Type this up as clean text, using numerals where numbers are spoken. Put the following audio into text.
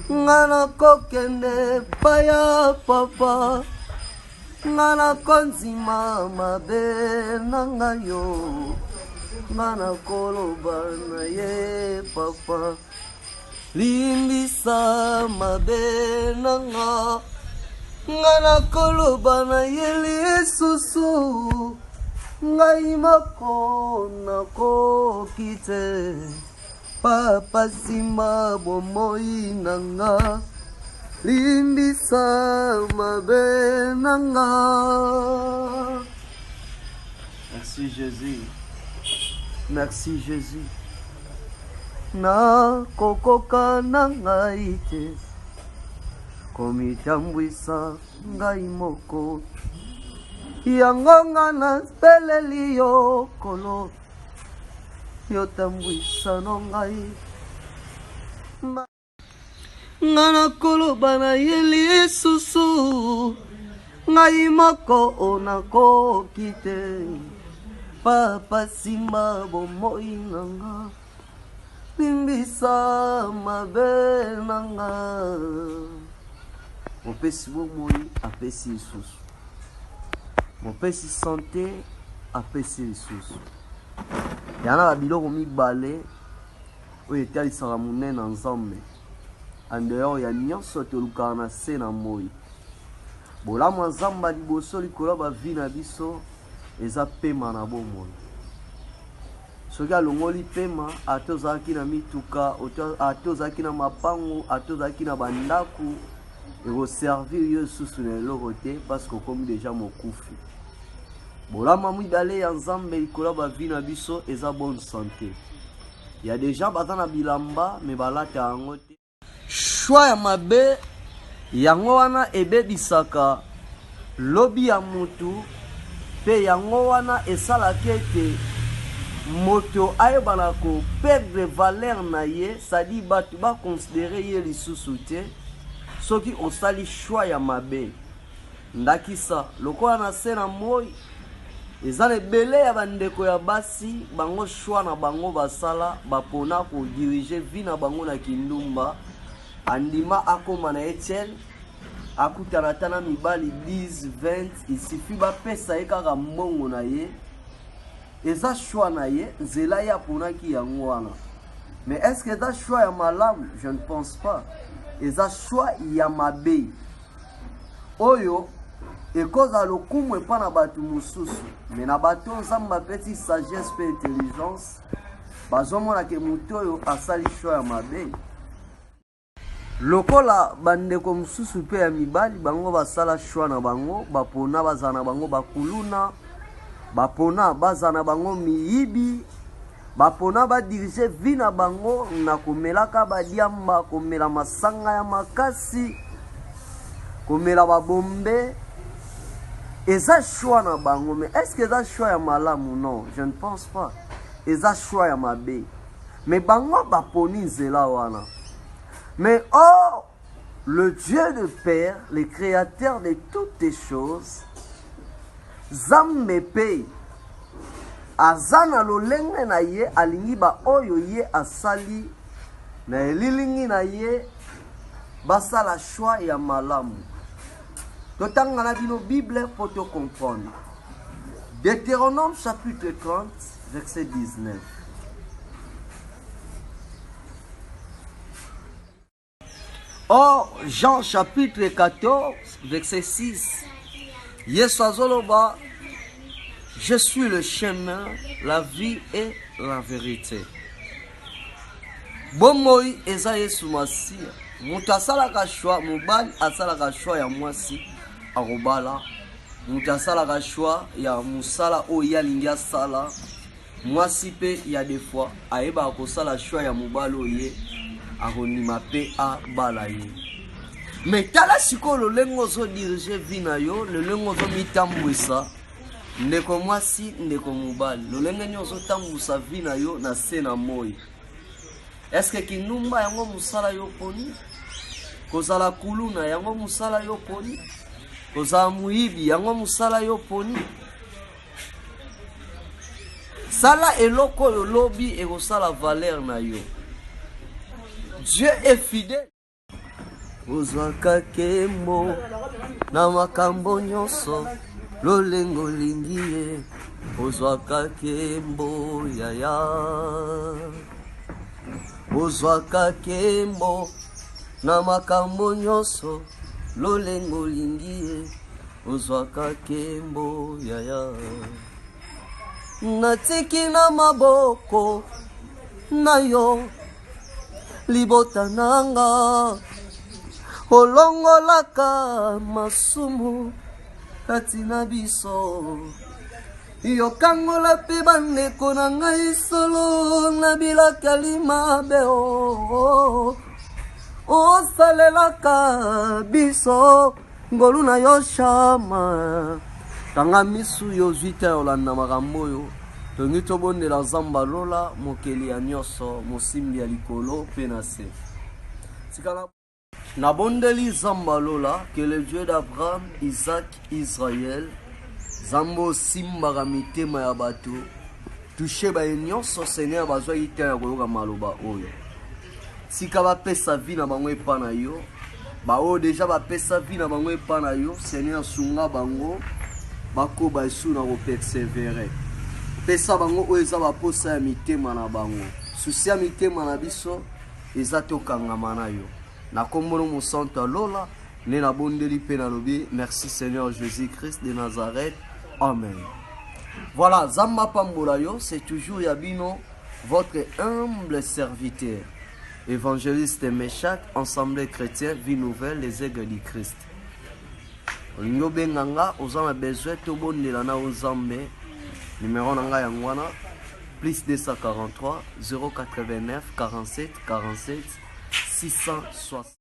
Nga nakokende epai ya papa, nga nakondima mabe na ngai yo, nga nakoloba na ye papa, limbisa mabe na nga, nga nakoloba na ye lisusu, ngai moko nakoki te. Papa simba bomoi na nga, limbisa mabe na nga. Merci Jésus. Merci Jésus. Nakokoka na ngai te komitambwisa ngai moko, yango nga nabeleli yo kolo. Yo tambwisa no ngai nga nakoloba na ye lisusu ngai moko nakoki te papa simba bomoi na nga limbisa mabe na nga mopesi bomoi apesi lisusu Mopesi sante apesi lisusu. Yana ba biloko mibale oyo etalisaka monene na Nzambe en dehors ya nyonso tolukaka na se na moi. Bolamu ya Nzambe ya liboso likolo ya ba vie na biso eza pema na bomoi. Soki alongoli pema, ata ozalaki na mituka, ata ozalaki na mapango, ata ozalaki na bandako, ekoservir yo lisusu na eloko te parce que okomi deja mokufi. Bolama mibale ya Nzambe likolo ya bavi na biso eza bonne sante. Ya deja baza na bilamba me balata yango te. Choix ya mabe yango wana ebebisaka lobi ya mutu mpe yango wana esalaka ete moto ayebana ko perdre valeur na ye, c'est-à-dire bato ba considerer ye lisusu te soki osali choix ya mabe. Ndakisa, lokola na se na moi, eza na ebele ya bandeko ya basi, bango choix na bango basala, bapona ko diriger vie na bango na kindumba, andima akoma na ye tshel, akutana ata na mibali 10, 20, il suffit bapesa ye kaka mbongo na ye, eza choix na ye, nzela ye aponaki yango wana. Mais est-ce que eza choix ya malamu? Je ne pense pas. Eza choix ya mabe oyo ekozala lokumu epa na bato mosusu, me na bato Nzambe apesi sagesse mpe intelligence, bazomona ke moto oyo asali choix ya mabe. Lokola bandeko mosusu mpe ya mibali, bango basala choix na bango, bapona bazala na bango bakuluna, bapona bazala na bango miyibi, bapona badirige vie na bango na komelaka badiamba, komela masanga ya makasi, komela babombe. Eza choix na bango, mais est-ce que eza choix ya malamu? Non, je ne pense pas. Eza choix ya mabe. Mais bango baponi nzela wana. Mais or, le Dieu de Père, le créateur de toutes les choses, Nzambe pe aza na lolenge na ye, alingi ba oyo ye asali na elilingi na ye basala choix ya malamu. Totanga na bino Bible po to comprendre. Deutéronome chapitre 30 verset 19. Or, Jean chapitre 14 verset 6, Yesu azoloba, je suis le chemin, la vie et la vérité. Bomoi eza Yesu Masiya. Moto asalaka choix, mobali asalaka choix ya mwasi akobala, moto asalaka choix ya mosala oyo ye alingi asala. Mwasi pe ya des fois ayebaka kosala choix ya mobali oyo ye akondima pe abala ye. Mais tala sikoyo lolenge ozo diriger vie na yo, lolenge ozomitambwisa ndeko mwasi, ndeko mobali, lolenge nini ozotambwisa vie na yo na se na moi. Est-ce que kindumba yango mosala yo poni? Kozala kuluna yango mosala yo poni? Kozala moyibi yango mosala yo poni? Sala eloko oyo lobi ekosala valeur na yo. Dieu est fidèle. Ozwaka kembo na makambo nyonso lolengo olingi ye ozwaka kembo yaya ozwaka kembo na makambo nyonso lolengo olingi ye ozwaka kembo yaya natiki na maboko na yo libota nanga olongolaka masumu kati na biso yokangola mpe bandeko na ngai solo na bilakeli mabe o osalelaka biso ngolu na yo shama kanga misu yo ozwi te olanda makambo oyo tongi tobondela zamba lola mokeli ya nyonso mosimbi ya likolo mpe na se tikala nabondeli zamba lola que le dieu d'abraham isaac israel zambo osimbaka mitema ya bato touche baye nyonso seigneur bazwaki te ya koyoka maloba oyo tika bapesa vie na bango epa na yo baoyo deja bapesa vie na bango epa na yo seigneur sunga bango bakoba esu na kopersevere pesa bango oyo eza baposa ya mitema na bango susi ya mitema na biso eza tokangama na yo na nkombo no mosantu ya lola nde nabondeli mpe nalobi merci seigneur jésus christ de nazareth amen voilà zamba apambola yo c'est toujours ya bino votre humble serviteur évangéliste Meshach ensemble chrétien vie nouvelle les aigles du Christ olingi obenga nga oza na besoin tobondela na yo nzambe numero na ngai yango wana plus 243 089 47 47 660.